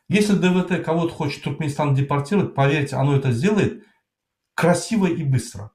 Если ДВТ кого-то хочет в Туркменистан депортировать, поверьте, оно это сделает красиво и быстро.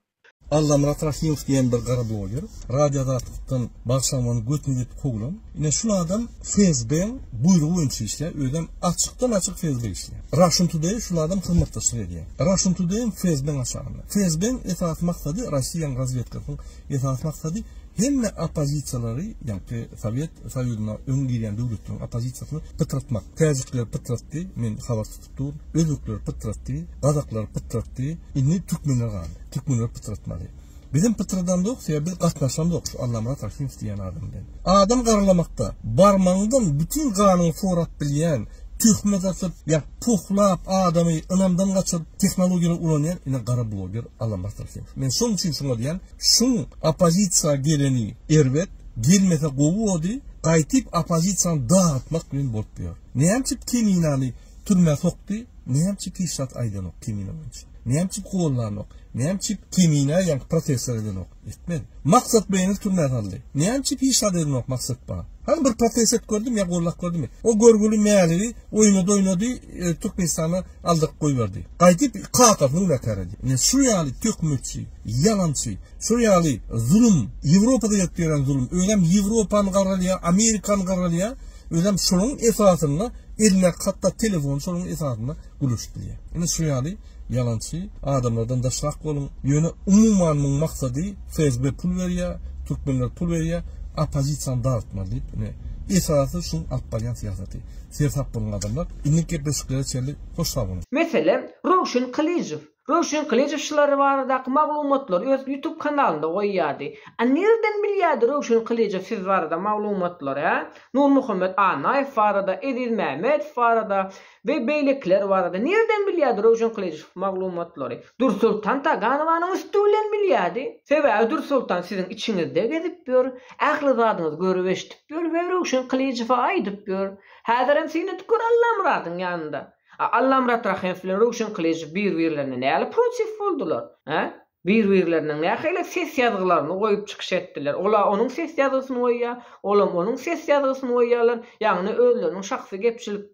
Allamyrat Rahymow diýen bir gara bloger Radio Azatlykdan Bagşamany götüne depip kowlan. Ine şul adam FSB-iň buýrugy boýunça işleýär, özem açykdan açyk FSB işleýär. Russian Today şul adam hyzmatdaşlyk edýär. Russian Today-iň FSB-iň aşagynda. FSB-iň esasy maksady Rossiýanyň razwedkasynyň esasy maksady hemme oppozisiýalary, ýaňky Sowet Soýuzyna öň girýän döwletleriň oppozisiýasyny pytratmak. Täjikleri pytratdy, men habar tutup durun. Özbekleri pytratdy, gazaklary pytratdy, indi türkmenler galdy. Türkmenleri pytratmaly. Bizem pytradamzok, sebäbi biz gatnaşamzok şu Allamyrat Rahymow diýen adam bilen. Adam garalamakda barmagyňdan bütin ganyňy sorap bilýän, töhmet atyp, ýa pohlap adamy ynamdan gaçyryp tehnologiýalary ulanýan ine gara bloger Allamyrat Rahymow. Men şoň üçin şuňa diýýän, şuň oppozisiýa geleni erbet, gelmese gowy boldy, gaýtyp oppozisiýany dagytmak bilen bolup ýör. Näme üçin Keminany türmä sokdy, näme üçin hiç zat aýdanok Kemina boýunça? Näme üçin gollanok? Näme üçin Kemina ýaňky protestler edenok? Etmez. Maksat Beýni türmä saldy. Näme üçin hiç zat edenok Maksat ba? Hany bir protest edip gördüm ýa gollap gördümi? O görgüli Mäligi oýnady oýnady e, Türkmenistana aldyryp goýberdi. Gaýdyp kakasyny günäkär edýär. Ine şu ýaly töhmetçi, ýalançy, şu ýaly zulum, Ýewropada gelip ýören zulum, özem Ýewropany garalýar, Amerikany garalýar, özem şonuň esasynda eline hatda telefony şonuň esasynda gülüşip bilýär. Ine şu ýaly Ýalançy adamlardan daşrak boluň. Ýöne umuman muň maksady FSB pul berýär, türkmenler pul berýär, oppozisiýany dartmaly diýip ine esasy şuň alyp barýan syýasaty. Seresap boluň adamlar. Indiki gepleşiklere çenli hoş sag boluň. Meselem, Röwşen Kylyjow. Röwşen Kylyjow şular baradaky maglumatlary öz YouTube kanalynda goýýardy. A nirden bilýärdi Röwşen Kylyjow siz barada maglumatlary, hä? Nurmuhammet Annaýew barada, Eziz Mämmedow barada, We beýlekiler barada nirden bilýärdi Röwşen Kylyjow maglumatlary? Dürsoltan Taganowanyň üsti bilen bilýärdi. Sebäbi Dürsoltan siziň içiňizde gezip ýör, ähli zadyňyzy görüp-eşidip ýör we Röwşen Kylyjowa aýdyp ýör. Häzirem syn edip gör Allamyradyň ýanynda. A Allamyrat Rahymow bilen Röwşen Kylyjow bir-birlerine näli protiw boldular? Hä? Bir-birleriniň nähili ses ýazgylaryny goýup çykyş etdiler. Ol-a onuň ses ýazgysyny goýýar, olam onuň ses ýazgysyny goýýarlar. Ýagny özleriniň şahsy gepçilik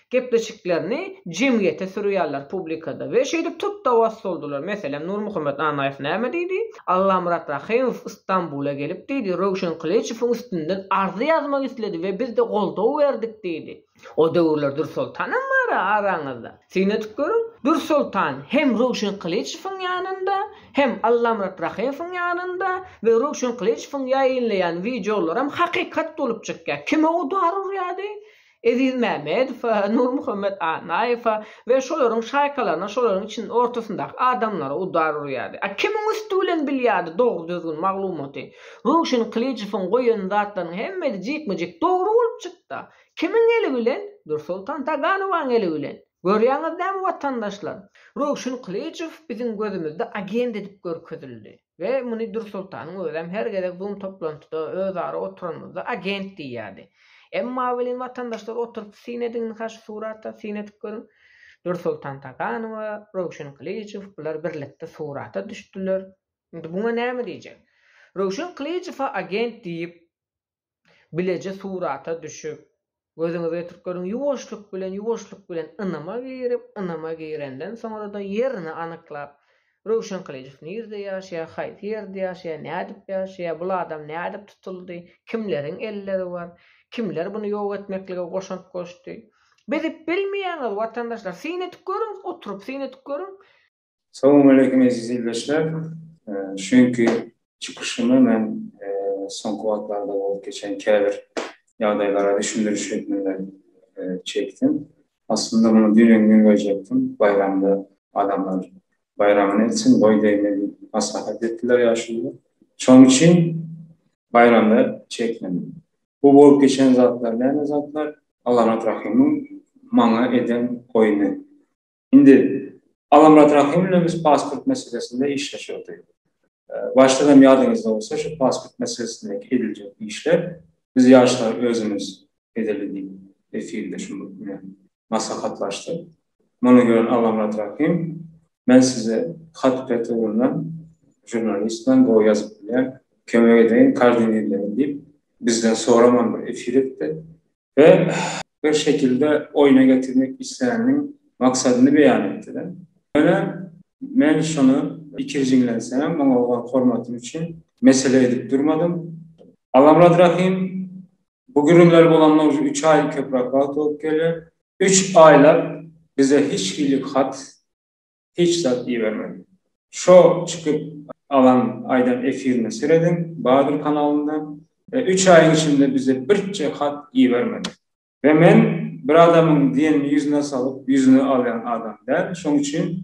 gepleşiklerini jemgyýete sürýärler publikada we şeýdip tut-da-was boldular. Meselem, Nurmuhammet Annaýew näme diýdi? Allamyrat Rahymow Istanbula gelip diýdi, Röwşen Kylyçowyň üstünden arza ýazmak isledi we biz-de goldaw berdik diýdi. O döwürler Dürsoltanam bar-a araňyzda. Syn edip görüň, Dürsoltan hem Röwşen Kylyçowyň ýanynda, hem Allamyrat Rahymowyň ýanynda we Röwşen Kylyçowyň ýaýynlaýan wideolaram hakykat bolup çykýar. Kime udar urýardy? Eziz Mämmedowa, Nurmuhammet Annaýewa we şolaryň şaýkalaryna, şolaryň içinde ortasyndaky adamlara udar urýardy. A kimiň üsti bilen bilýärdi dogry düzgün maglumaty? Röwşen Kylyçowyň goýan zatlarynyň hemmesi jikme-jik dogry bolup çykdy. Kimiň eli bilen? Nursoltan Taganowaň eli bilen. Görýäňiz dämi watandaşlar? Röwşen Kylyjow biziň gözümizde agent edip görkezildi. We muny Dürsoltanyň özem her gezek zoom toplantyda özara oturanymyzda agent diýýärdi. Emma welin watandaşlar oturyp syn ediň-ha şu surata, syn edip görüň. Dürsoltan Taganowa, Röwşen Kylyjow bular birlikde surata düşdüler. Indi buňa näme diýjek? Röwşen Kylyjowa agent diýip, Bileje surata düşüp, gözüňize getirip görüň, ýuwaşlyk bilen, ýuwaşlyk bilen ynama girip, ynama girenden soňra-da ýerini anyklap, Röwşen Kylyjow nirde ýaşaýar, haýsy ýerde ýaşaýar, nädip ýaşaýar, bul adam nädip tutuldy, kimleriň elleri bar, kimler buny ýok etmeklige goşant goşdy. Bizip bilmeýäňiz, watandaşlar, syn edip görüň, oturyp syn edip görüň. Salowmaleýkim eziz ildeşler. Şu günki çykyşymy men soňky wagtlarda bolup geçen käbir ýagdaýlara düşündiriş hökmünde çekdim. Aslynda muny düýn öňňin goýjakdym. Baýramda adamlar baýramyny etsin, goý degme diýip maslahat etdiler ýaşulular. Şonuň üçin baýramda çekmedim. Bu bolup geçen zatlar näme zatlar? Allamyrat Rahymyň maňa eden oýny. Indi Alamyrat Rahym bilen biz pasport meselesinde işleşerdik. Başdan hem ýadyňyzda bolsa şu pasport meselesindäki ediljek işler biz ýaşlar özümiz edeli diýip efirde şu bilen maslahatlaşdyk. Muny gören Alamyrat Rahym men size hat-pet ugrundan žurnalist men gowy ýazyp bilýän kömek edeýin koordinirleýin diýip bizden soraman bir efir etdi we. bir şekilde oýna getirmek isleýäniniň maksadyny beýan etdi-de. Ýöne men şony ikirjiňlensemem, oňa bolan hormatym üçin mesele edip durmadym. Allamyrat Rahym bu gürrüňler bolanyna uje üç aý köpräk wagt bolup gelýär. Üç aýlap bize hiç hili hat, hiç zat ibermedi. Şo çykyp alan aýdan efirine serediň, bardyr kanalynda. Üç aýyň içinde bize birje hat ibermedi. We men bir adamyň diýenini ýüzüne salyp, ýüzüne alýan adam däl. Şoň üçin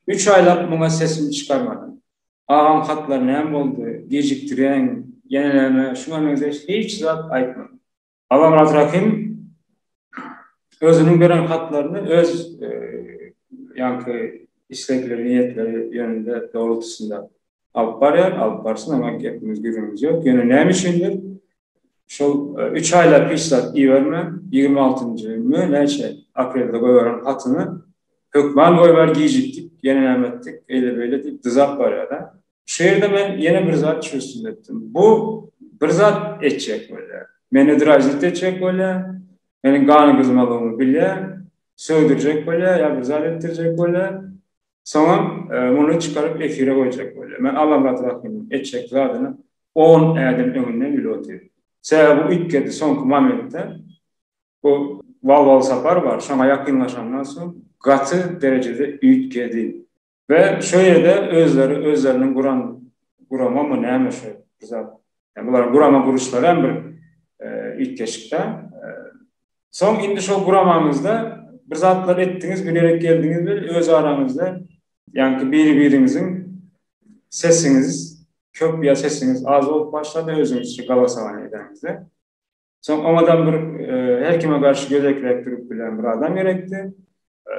üç aýlap muňa sesimi çykarmadym. Agam hatlar näme boldy, gijikdirýäň, ýene näme, şuňa meňzeş hiç zat aýtmadym. Allamyrat Rahym özüniň beren hatlaryny öz ýaňky islegleri, niýetleri ýönünde dogrultysynda alyp barýar, alyp barsyn, oňa gepimiz, gürrüňimiz ýok. Ýöne näme üçindir, şol üç aýlap hiç zat ibermän, 26-njy näçe aprelde goýberen hatyny hökman goýber, gijikdik, ýene näme etdik, eýle-beýle diýip dyzap barýar-da. Şu ýerde men ýene bir zat çüwsüz etdim. Bu bir zat etjek bolýar. Meni dražnit etjek bolýar. Meniň gany gyzmalygymy bilýär. Sögdürjek bolýar ýa bir zat etdirjek bolýar. Soňam muny çykaryp efire goýjak bolýar. Men Allamyrat Rahymyň etjek zadyny on ädim öňünden bilip otyryn. Sebäbi bu üýtgedi soňky momentde. Bu Wal-Wal Sapar bar, şoňa ýakynlaşandan soň gaty derejede üýtgedi. We şo ýerde özleri özleriniň guran guramamy näme şo bir zat. Ýa bularyň gurama guruşlary hem bir üýtgeşik-dä. Soň indi şo guramaňyzda bir zatlar etdiňiz, bir ýere geldiňiz we öz araňyzda ýaňky biri-biriňiziň sesiňiz köp ýa sesiňiz az bolup başlady özüňizçe golosowaniýe edeniňizde. Soň oňadam bir her kime garşy gödekräk durup bilen bir adam gerekdi.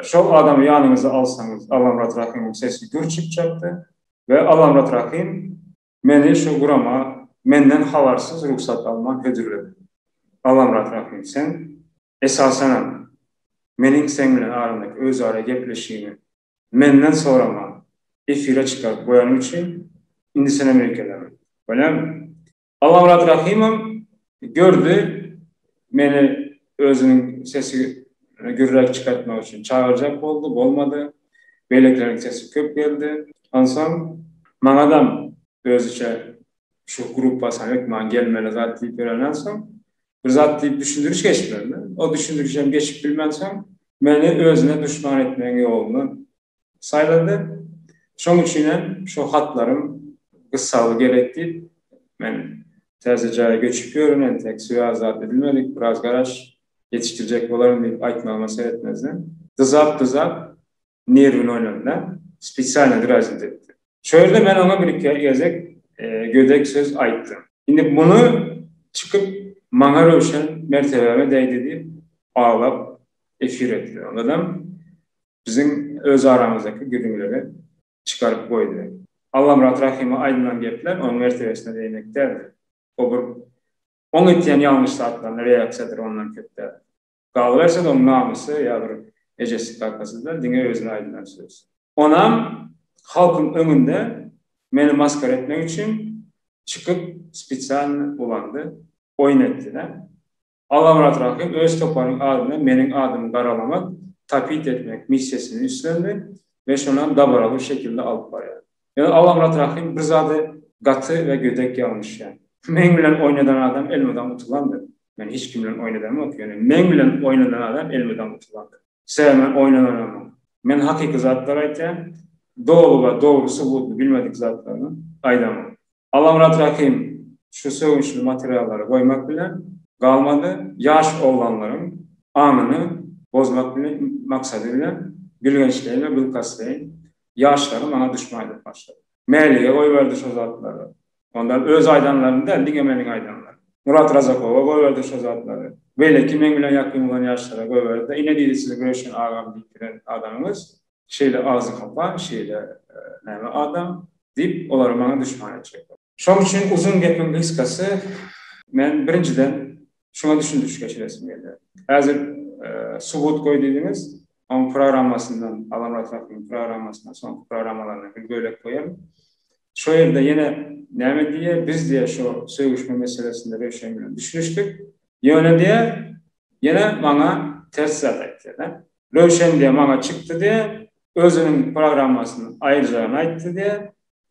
Şol adamy ýanyňyza alsaňyz Allamyrat Rahymyň sesi gür çykjakdy we Allamyrat Rahym meni şu gurama menden habarsyz rugsat alman hödürledi. Allamyrat Rahym sen esasanam meniň seň bilen aramdaky özara gepleşigimi menden soraman efire çykaryp goýanyň üçin indi senem öýkeleme. Bolýamy? Allamyrat Rahymam gördi, meni özüniň sesi gürräk çykartmak üçin çagyrjak boldy, bolmady. Beýlekileriň sesi köp geldi. Onsoň maňadam özüçe şu gruppa sen hökman gelmeli zat diýip ýörenden soň, bir zat diýip düşündiriş geçmeli. O düşündirişem geçip bilmänsoň, meni özüne duşman etmegiň ýoluny saýlady. Şoň üçinem şo hatlaryň gyssagly gerek diýip, men täze jaýa göçüp ýörün, entek swýaz zat edilmedik, biraz garaş, ýetişdirjek bolaryn diýip aýtmagyma seretmezden, dyzap-dyzap nerwini oýnady-da, spesialno draznit etdi. Şo ýerde men oňa bir-iki gezek gödek söz aýtdym. Indi muny çykyp maňa Röwşen mertebäme degdi diýip aglap efir etdi. Ondadam biziň öz aramyzdaky gürrüňleri çykaryp goýdy. Allamyrat Rahyma aýdylan gepler onuň mertebesine degmek däldir. O bir oň etýän ýalňyş zatlaryna reaksiýadyr ondan köp däl. Galyberse-de oň namysy ýa bir ejesi kakasy däl, diňe özüne aýdylan söz. Onam halkyň öňünde meni maskara etmek üçin çykyp spesialny ulandy, oýun etdi-de. Allamyrat Rahym öz toparynyň adyndan meniň adymy garalamak, tapit etmek missiýasyny üstlendi we şonam dabaraly şekilde alyp barýar. Ýöne Allamyrat Rahym bir zady gaty we gödek ýalňyşýar. Meň bilen oýnadan adam elmydam utulandyr. Men hiç kim bilen oýun edemok, ýöne meň bilen oýnadan adam elmydam utulandyr. Sebäbi men oýnadanamok. Men hakyky zatlary aýtýan, doly we dogry subudyny bilmedik zatlaryny aýdamok. Allamyrat Rahym şu sögünçli materiallary goýmak bilen galmady, ýaş oglanlaryň aňyny bozmak bilen maksady bilen bilgeşleýin we bilkastlaýyn ýaşlary maňa duşman edip başlady. Mälige goýberdi şo zatlary. Ondan öz aýdanlaryny däl, diňe meniň aýdanlarym. Murat Razakowa goýberdi şo zatlary. Beýleki meň bilen ýakyn bolan ýaşlara goýberdi-de, ine diýdi siziň Röwşen agam diýip ýören adamyňyz şeýle agzy hapa, şeýle näme adam diýip, olary maňa duşman etjek boldy. Şoň üçin uzyn gepiň gysgasy, men birinjiden şuňa düşündiriş geçiresim gelýär. Häzir subut goý diýdiňiz, oň programmasyndan, Allamyrat Rahymyň programmasyndan, soňky programmalaryndan bir bölek goýaryn. Şo ýerde ýene näme diýýär, biz diýýär şo sögüşme meselesinde Röwşen bilen düşünişdik. Ýöne diýýär, Ýene maňa ters zat aýtýar-da. Röwşen diýýär, maňa çykdy diýýär, özüniň programmasyny aýyrjagyny aýtdy diýýär,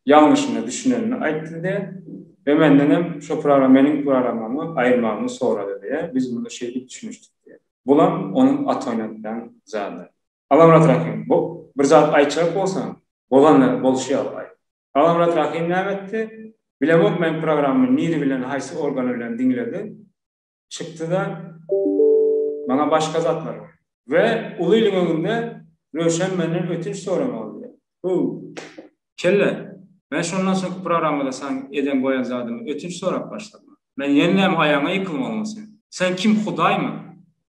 ýalňyşyna düşünenini aýtdy diýýär we mendenem şo program meniň programmamy aýyrmagymy sorady diýýär, biz munda şeýdip düşünişdik diýýär. Bulam onuň at oýnatýan zady. Alamyrat Rahym, bu bir zat aýtjak bolsaň, bolany bolşy ýaly aýt. Alamyrat Rahym näme etdi? Bilemok meň programmamy niri bilen haýsy organy bilen diňledi. Çykdy-da, maňa başga zatlar goýdy. We uly iliň öňünde Röwşen menden ötünç soramaly diýýär. How, kelle, men şondan soňky programmada saň eden goýan zadyma ötünç sorap başladym. Men ýene näme aýagyňa ýykylmalymy sen? Sen kim hudaýmy?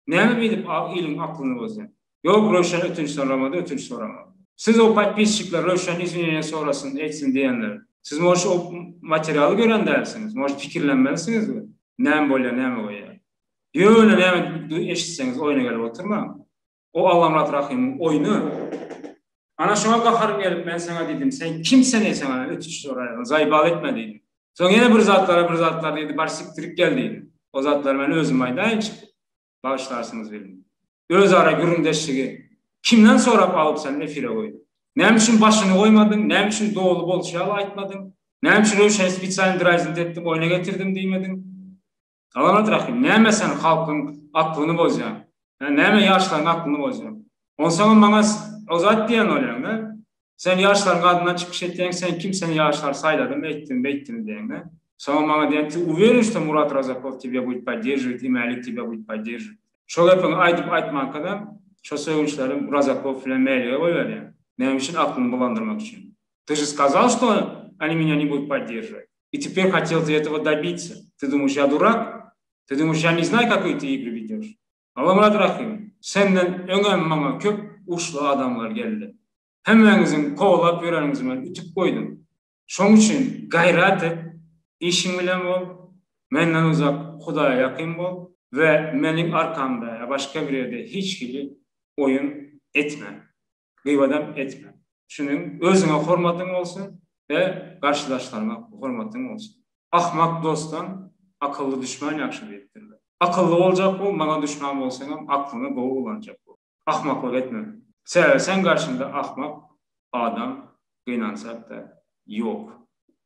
Näme beýdip iliň aklyny bozýaň? Ýok Röwşen ötünç soramady ötünç soramady. Siz o podpisçikler Röwşen izwineniýe sorasyn etsin diýenler. Siz может o materialy gören dälsiňiz. Может pikirlenmelisiňiz we näme bolýar näme goýýar. Ýöne näme eşitseňiz oýna gelip oturmaň. O Allamyrat Rahymyň oýny. Ana şoňa gaharym gelip men saňa diýdim sen kimsen eý saňa ötünç soraýan zaýbal etme diýdim. Soň ýene bir zatlara bir zatlar diýdi bar sikdirip gel diýdim. O zatlary men özüm aýdaýyn çykyp. Bagyşlarsyňyz welin. Özara gürrüňdeşligi kimden sorap alyp sen efire goýduň? Näme üçin başyny goýmadyň? Näme üçin doly bolşy ýaly aýtmadyň? Näme üçin Röwşeni spesialny draýzint etdim, oýna getirdim diýmediň? Salamat Rahym, näme sen halkyň aklyny bozýaň? Hä, näme ýaşlaryň aklyny bozýaň? Onsoňam maňa o zat diýen bolýaň-da. Sen ýaşlaryň adyndan çykyş etýäň, sen kim seni ýaşlar saýladym, eýtdim, beýtdim diýeňde. Soňam maňa diýen, ty uweryn, şto Murat Razakow tebýa buýt podderžiwat i Mälik tebýa buýt podderžiwat. Şo gepiňi aýdyp aýtmankadam, şo sögünçleri Razakow bilen Mälige goýberýäň. Näme üçin aklyny bulandyrmak üçin. Ty же сказал, что они меня не будут поддерживать. И теперь хотел ты этого добиться. Ты думаешь, я дурак? Ты думаешь, я не знаю, какие ты игры ведешь? Allamyrat Rahym, senden öňem maňa köp urşly adamlar geldi. Hemmäňiziň kowalap ýöreniňizi men ütüp goýdum. Şoň üçin gaýrat et, işiň bilen bol, menden uzak Hudaýa ýakyn bol we meniň arkamda ýa başga bir ýerde hiç hili oýun etme, gybadam etme. Şunuň özüňe hormatyň bolsun we garşydaşlaryňa hormatyň bolsun. Ahmak dostdan akylly düşman ýagşy diýipdirler. Akylly boljak bol, maňa düşman bolsaňam aklyňy gowy ulanjak bol. Ahmaklyk etme. Sebäbi seň garşyňda ahmak adam gynansak-da ýok.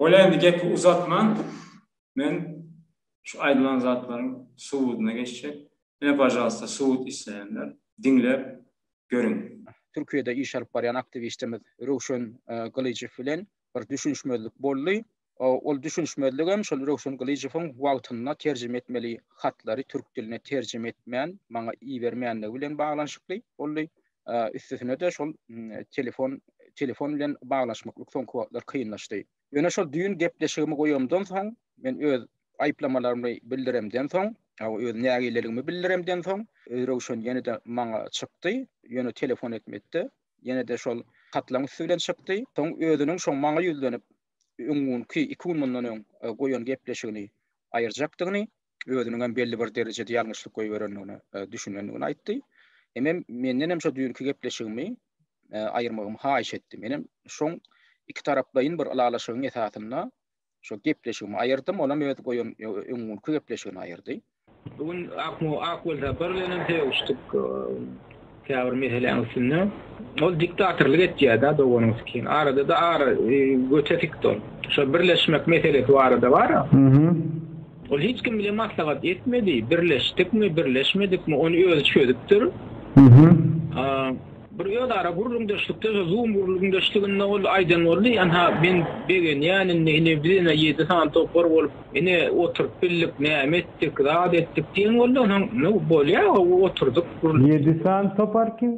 Bolýa indi gepi uzatman men şu aýdylan zatlaryň subudyna geçjek. Ine pažalsta subut isleýänler diňläp görüň. Türkiýede iş alyp barýan aktiwistimiz Röwşen Gylyjow bilen bir düşünişmezlik boldy. Ol düşünişmezligem şol Röwşen Gylyjowyň wagtynda terjime etmeli hatlary türk diline terjime etmän, maňa ibermänligi bilen baglanyşykly boldy. Üstesine-de şol telefon telefon bilen baglanyşmaklyk soňky wagtlar kynlaşdy. Ýöne şol düýn gepleşigimi goýamdan soň, men öz aýyplamalarymy bildiremden soň, öz nägileligimi bildiremden soň, Röwşen ýene-de maňa çykdy, ýöne telefon etmedi-de. Ýene-de şol hatlaryň üsti bilen çykdy. Soň özüniň şoň maňa ýüzlenip, öňňunky, iki gün mundan öň goýan gepleşigini aýyrjakdygyny, özüniňem belli bir derejede ýalňyşlyk goýberendigine düşünendigini aýtdy. Hemem mendenem şo düýnki gepleşigimi aýyrmagymy haýyş etdi. Menem şoň ikitaraplaýyn bir ylalaşygyň esasynda Şo gepleşigimi aýyrdym, olam öz goýan öňňunky gepleşigini aýyrdy. Bu gün Ak Welsapar bilenem sögüşdik käbir meseläň üstünde. Ol diktatorlyk etýär-dä doganyň sikin. Arada-da ara göte sikdi ol. Şo birleşmek meselesi barada bar-a. Ol hiç kim bilen maslahat etmedi. Birleşdikmi, birleşmedikmi, ony özi çözüpdir. Bir özara gürrüňdeşlikde şo zoom gürrüňdeşliginde ol aýdan boldy, ynha men begenýän indi ine biz ine ýedi sany topar bolup ine oturyp bildik, näme etdik, zat etdik diýen boldy, onsoň nu bolýa oturdyk gürrüň. Ýedi sany topar kim?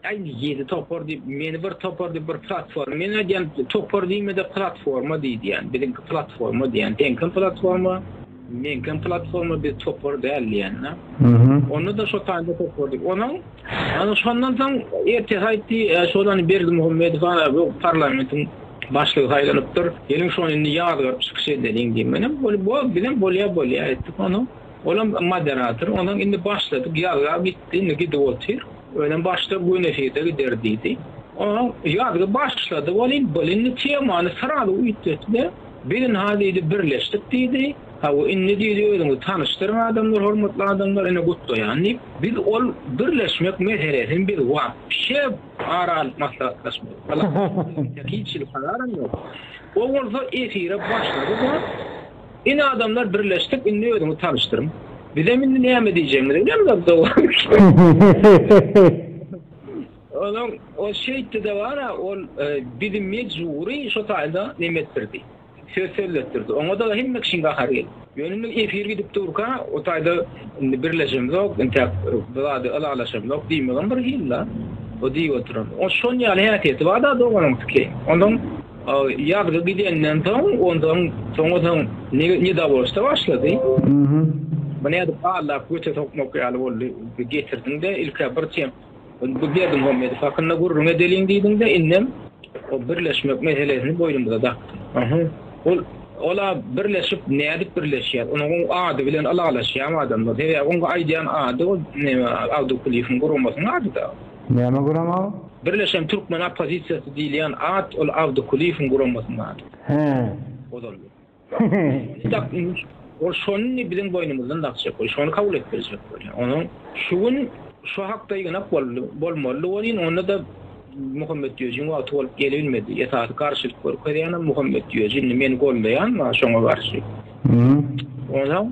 Aý indi ýedi topar diýip meni bir topar diýip bir platforma men aýdýan topar diýmede platforma diý diýýän biziňki platforma diýýän seňkem platforma meňkem platforma biz topar däl diýýän-de. Onda-da şo taýda topar diýip onuň Ana şondan soň ertesi aýtdy, şol hany Berdimuhamedow ana bu parlamentiň başlygy saýlanypdyr. Geliň şony indi ýazgaryp çykyş edeliň diýip. Menem bol, bol, bizem bolýa bolýa etdik ony. Olam moderator. Onsoň indi başladyk, ýazga gitdi, indi gidip otyr. Özem başda göni efirde gider diýdi. Onsoň ýazgy başlady welin, bol indi temany srazu üýtgetdi-de, biz ynha diýdi, birleşdik diýdi. Hawa, indi diýdi özüňizi tanyşdyryň adamlar, hormatly adamlar, ine gutlaýan diýip, biz ol birleşmek meselesini biz wapşe ara alyp maslahatlaşmadyk. Hiç hili kararam ýok. O bolsa efire başlady-da, Ine adamlar birleşdik, indi özüňizi tanyşdyryň. Bizem indi näme diýjegimizi bilemzok dogry. Onuň ol şeýtdi-de bar-a, ol bizi mejbury şo taýda neme etdirdi. Söz sözletdirdi. Oňa-da hemme kişiň gahary geldi. Ýöne indi efir gidip durka, o taýda indi birleşemzok, entäk bu zady ylalaşamzok diýmegem bir hili-la. O diýip oturan. O şon ýaly häsiýeti bar-da doganyňky. Onsoň ýazgy gidenden soň, onsoň soňa-soň nedowolstwo başlady. Bu nädip aldap göte sokmak ýaly boldy. Getirdiň-de ilk-ä bir çem Bu Berdimuhamedow hakynda gürrüň edeliň diýdiň-de, indem o birleşmek meselesini boýnumyza dakdyň. Aha. Ol ol-a birleşip nädip birleşýär? Onuň oň ady bilen ylalaşýarmy adamlar? Sebäbi oň aýdýan ady ol neme Abdukulyýewiň guramasynyň ady-da. Näme gurama ol? Birleşen türkmen oppozisiýasy diýilýän at ol Abdukulyýewiň guramasynyň ady. Hä. Ozal. Ol şony biziň boýnumyzdan dakjak bolýar, şony kabul etdirjek bolýar. Onuň şu gün şu hakda ýygnak boldy, bolmalydy welin, onda-da Muhammet Düýejiň wagty bolup gelibilmedi. Esasy garşylyk görkezýänem Muhammet Düýeji, indi meni goldaýan bar şoňa garşy. Onsoň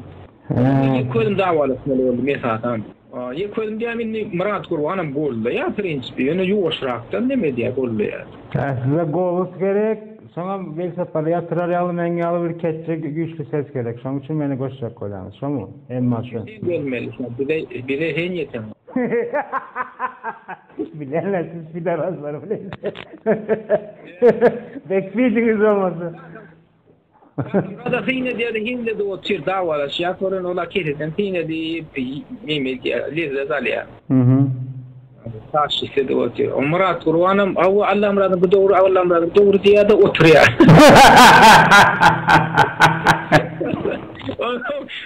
ýeke özüm dawalaşmaly boldum esasan. Ýeke özüm diýýän indi Myrat Gurbanam goldaýar prinsipi, ýöne ýuwaşrakdan neme edýär goldaýar. Hä size golus gerek, soňam welosipedde ýatyrar ýaly meň ýaly bir ketje güýçli ses gerek, şoň üçin meni goşjak bolýaňyz, şomy? Emma şu. Sen gelmeli şo bize bize sen ýeteň. Bilýänler siz pidaraslar bilen. Beklidiňiz bolmasa. Kakamyrat-a syn edýärdi, hinde-de otyr, dawalaşýar, soran ol-a keseden syn edip, neme edýär, lezzet alýar. Taş edip otyr. O Myrat Gurbanam, Hawa, Allamyradyňky dogry, Allamyradyňky dogry diýýär-de oturýar.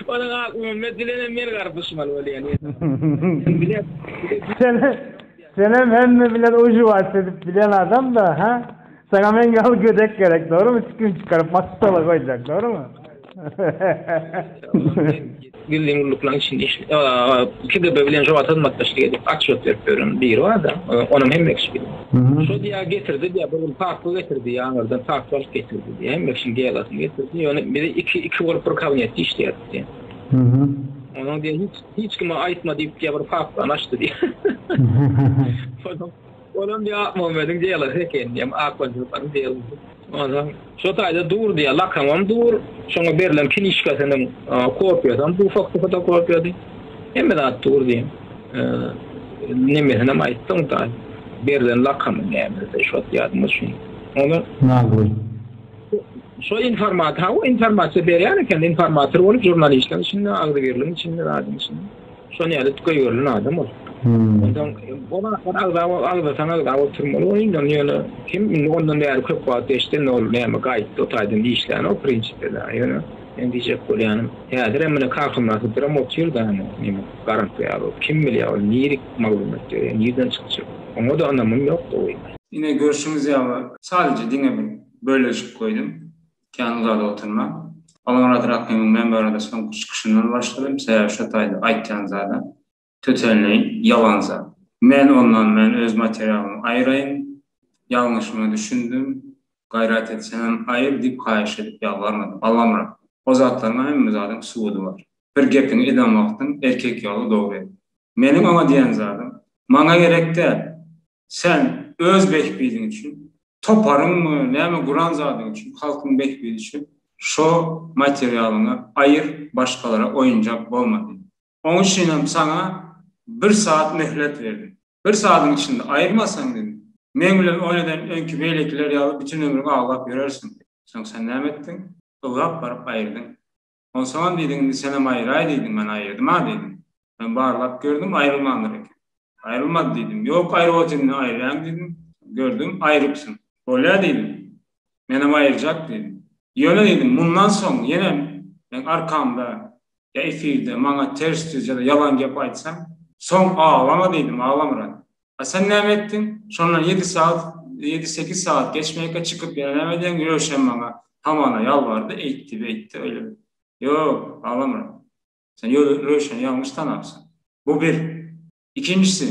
Onuň Akmuhammet bilenem men garpyşmaly bolýan. Senem hemme bilen ujybat edip bilen adam-da, hä? Saňa meň ýaly gödek gerek, dogrymy? Çikin çykaryp maşgala goýjak, dogrymy? Gizlin gulluklaryň içinde işle KGB bilen şo wagt hyzmatdaşlyk edip otçýot berip ýören biri barda, onam hemme kişi bilýär. Şo diýýär getirdi diýýär, bir gün papka getirdi diýýär, aňyrdan papka alyp getirdi diýýär, hemme kişiniň delasyny getirdi, ýöne biz iki iki bolup bir kabinetde işleýärdik diýýär. Onuň diýýär hiç hiç kime aýtma diýip diýýär bir papkany açdy diýýär. Olam diýýär Akmuhammediň delasy eken diýýär, Akbaljyklaryň delasy. Onsoň şo taýda dur diýýär, lakamam dur, şoňa berlen kinişkasynyň kopiýasam dur, fotokopiýasy. Hemme zat dur diýýär. Nemesinem aýtdyň da, berlen lakamy nämesi, şo ýadyma düşmedi. Onsoň Nagly. Şo informat, hawa informasiýa berýän eken, informator bolup žurnalistleriň içinde, agzybirligiň içinde, zadyň içinde. Şony ýaly goýberilen adam ol. Onsoň o zatlar agzap agzasaň agzap oturmaly ol indi ýöne kim indi ondan bäri köp wagt geçdi indi ol näme gaýtdy o taýdan işlänok prinsipe-de ýöne men diýjek bolýanym häzirem mine Kakamyrat Hydyram otyr-da neme garantgy ýaly bolup kim bilýär ol nirik maglumat berýär nirden çykjak oňa-da ynamym ýok gowy. Ine görşüňiz ýaly sadyja diňe bir bölejik goýdum. Kän uzada oturman. Allamyrat Rahymyň men barada soňky çykyşyndan başladym, sebäbi şo taýda aýtýan zadam tötänleýin ýalan zat. Men ondan men öz materialymy aýyraýyn, ýalňyşyma düşündim, gaýrat et senem aýyr diýip haýyş edip ýalbarmadym. Allamyrat, o zatlaryňa hemme zadyň subudy bar. Bir gepiňi eden wagtyň erkek ýaly dogry et. Meniň oňa diýen zadym, maňa gerek däl, Sen öz bähbidiň üçin, toparyňmy, näme guran zadyň üçin, halkyň bähbidi üçin şo materialyňy aýyr, başgalara oýunjak bolma diýdim. Oň üçinem saňa bir saat möhlet berdim. Bir saadyň içinde aýyrmasaň diýdim, meň bilen oýun eden öňki beýlekiler ýaly bütin ömrüň aglap ýörersiň diýdim. Soň sen näme etdiň? Ylgap baryp aýyrdyň. Onsoňam diýdiň, indi senem aýyraý diýdiň, men aýyrdym-a diýdim. Men barlap gördüm, aýrylmandyr eken. Aýrylmady diýdim. Ýok, aýryp otur indi, aýyrýaň diýdim. Gördüm, aýrypsyň. Bolýa diýdim. Menem aýyrjak diýdim. Ýöne diýdim, mundan soň ýene meň arkamda ýa efirde maňa ters düz ýa-da ýalan gep aýtsaň, soň aglama diýdim, Aglamyrat. A sen näme etdiň? Şondan ýedi sagat, ýedi-sekiz sagat geçmänkä çykyp ýene näme edýäň? Röwşen maňa hamana ýalbardy, eýtdi, beýtdi, öýle. Ýok, Allamyrat. Sen Röwşeni ýalňyş tanapsyň. Bu bir. Ikinjisi,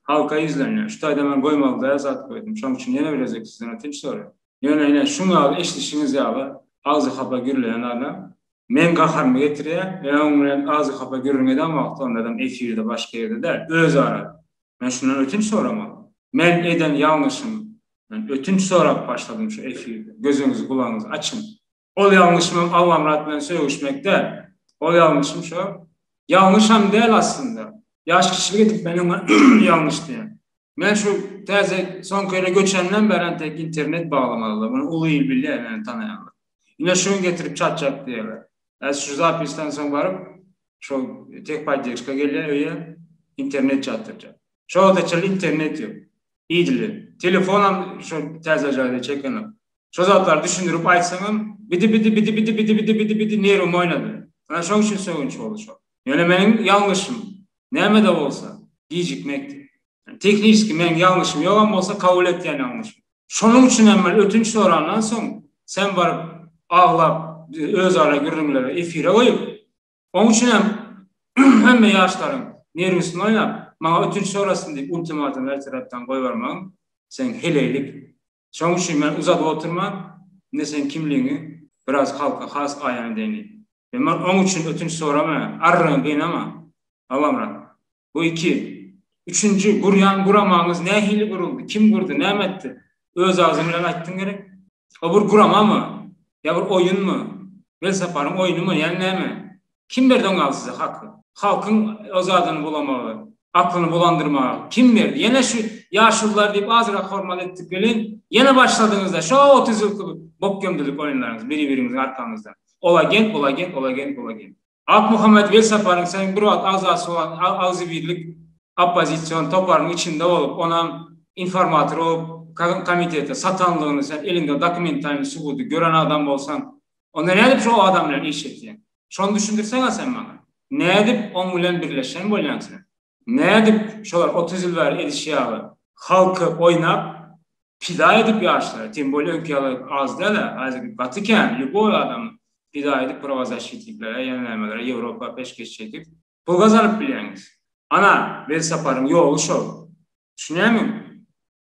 halka ýüzlenýän. Şu taýda men goýmaly däl zat goýdum. Şonuň üçin ýene bir gezek sizden ötünç soraýan. Ýöne ine şuň ýaly eşidişiňiz ýaly agzy hapa gürleýän adam meň gaharymy getirýär. Men onuň bilen agzy hapa gürrüň eden wagty ondadam efirde başga ýerde däl, özara. Men şundan ötünç soramaly. Men eden ýalňyşym, men ötünç sorap başladym şu efirde. Gözüňizi gulagyňyzy açyň. Ol ýalňyşymam Allamyrat bilen sögüşmek däl. Ol ýalňyşym şo. Ýalňyşam däl aslynda. Ýaş kiçilik edip men oňa ýalňyş diýen. Men şu täze soňky ýere göçenden bäri entek internet baglamalylar. Muny uly il bilýär meni tanaýanlar. Ine şuny getirip çatjak diýýärler. Häzir şu zapisden soň baryp şo tehpodderžka gelýär öýe internet çatdyrjak. Şo wagta çenli internet ýok. Idili. Telefonam şo täze jaýda çekenok. Şo zatlary düşündirip aýtsaňam, bidi-bidi, bidi-bidi, bidi-bidi, bidi-bidi nerwim oýnady. Ana şoň üçin sögünç boldy şo. Ýöne meniň ýalňyşym, näme-de bolsa, gijikmekdi. Tehniçki meniň ýalňyşym ýogam bolsa kabul etýän ýalňyşym. Şonuň üçinem men ötünç sorandan soň, sen baryp aglap özara gürrüňleri efire goýup, Oň üçinem hemme ýaşlaryň nerwisini oýnap, maňa ötünç sorasyn diýip ultimatum her tarapdan goýbermegiň seň heleýlik. Şoň üçin men uzadyp oturman, indi seň kimligiňi biraz halka has aýan edeýin diýdim. We men oň üçin ötünç soramaýan, arryňy gynama, Allamyrat. Bu iki. Üçünji, gurýan guramaňyz nähili guruldy, kim gurdy, näme etdi? Öz agzyň bilen aýtdyň gerek? O bir guramamy? Ýa bir oýunmy? Welsaparyň oýnumy ýa näme? Kim berdi oňa size haky? Halkyň o zadyny bulamagy, aklyny bulandyrmagy kim berdi? Ýene şu ýaşulular diýip azrak hormat etdik welin, ýene başladyňyzda şo 30 ýylky bok gömdülik oýunlaryňyz biri-biriňiziň arkaňyzdan. Ol agent, bul agent, ol agent, bul agent. Akmuhammet Welsaparyň sen bir wagt agzasy bolan Agzybirlik oppozision toparynyň içinde bolup, onam informator bolup komitete satanlygyny sen eliňde dokumentalnyý subudy gören adam bolsaň, onda nädip şo adam bilen iş etýäň? Şony düşündirseňä sen maňa. Nädip oň bilen birleşen bolýaň sen? Nädip şolar 30 ýyl bäri edişi ýaly halky oýnap pida edip ýaşlary, tem bolýa öňki ýaly az däl-ä, häzir gaty kän, lýuboý adamy pida edip prawozaşitniklere ýa nämelere Ýewropa peşgeş çekip pul gazanyp bilýäňiz. Ana, Welsaparyň ýoly şol. Düşünýämiň?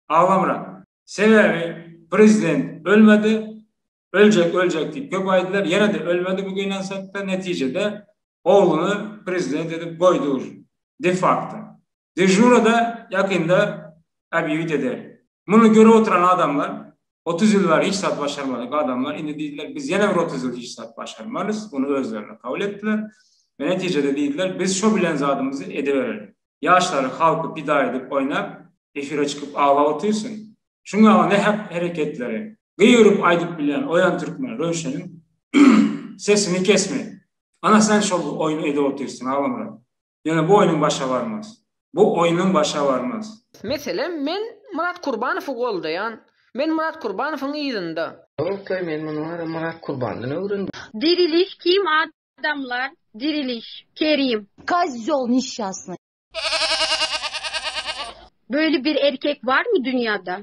Aglamyrat. Sebäbi prezident ölmedi, Öljek, öljek diýip köp aýdylar, ýene-de ölmedi bu gynansakda, netijede ogluny prezident edip goýdy uje, de facto. De jure-da ýakynda obýewit eder. Muny görüp oturan adamlar, 30 ýyl bäri hiç zat başarmadyk adamlar indi diýdiler, biz ýene bir 30 ýyl hiç zat başarmarys, muny özlerine kabul etdiler we netijede diýdiler, biz şo bilen zadymyzy edibereli. Ýaşlary, halky pida edip oýnap, efire çykyp aglap otyrsyň. Şuň ýaly nähak hereketleri gygyryp aýdyp bilýän Oýan Türkmen Röwşeniň sesini kesmek. Ana sen şol oýny edip otyrsyň Agamyrat. Ýöne bu oýnuň başa barmaz. Bu oýnuň başa barmaz. Meselem men Myrat Kurbanowy goldaýan. Men Myrat Kurbanowyň yzynda. Ýokla men muny wara Myrat Kurbandan öwrendim. Diriliş kim adamlar diriliş kerim. Kozýol neşşasnyý. Böyle bir erkek var mı dünyada?